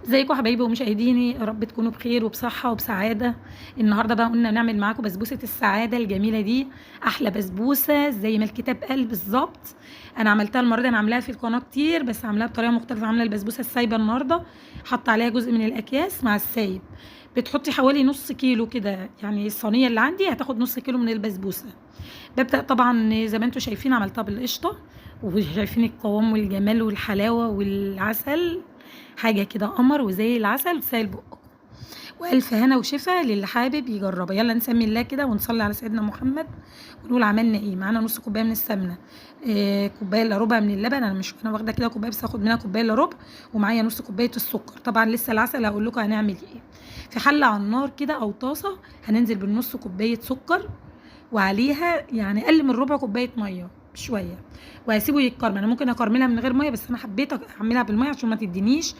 ازيكم حبايبي ومشاهديني؟ يا رب تكونوا بخير وبصحة وبسعادة. النهاردة بقى قلنا نعمل معاكم بسبوسة السعادة الجميلة دي، أحلى بسبوسة زي ما الكتاب قال بالظبط. أنا عملتها المرة دي، أنا عاملاها في القناة كتير بس عاملاها بطريقة مختلفة. عاملة البسبوسة السايبة النهاردة، حاطة عليها جزء من الأكياس مع السايب. بتحطي حوالي نص كيلو كده، يعني الصينية اللي عندي هتاخد نص كيلو من البسبوسة. ببدأ طبعا زي ما انتم شايفين عملتها بالقشطة، وشايفين القوام والجمال والحلاوة والعسل، حاجة كده قمر وزي العسل وتسيل بقكم. وألف هنا وشفا للي حابب يجربها. يلا نسمي الله كده ونصلي على سيدنا محمد ونقول عملنا ايه. معانا نص كوباية من السمنة، كوباية الا ربع من اللبن، انا مش انا واخده كده كوباية بس هاخد منها كوباية الا ربع، ومعايا نص كوباية السكر. طبعا لسه العسل هقول لكم هنعمل ايه. في حله على النار كده او طاسه هننزل بالنص كوباية سكر، وعليها يعني اقل من ربع كوباية مية شوية، وهسيبه يتكرمل. انا ممكن اكرملها من غير مية، بس انا حبيت اعملها بالمية عشان ما تدينيش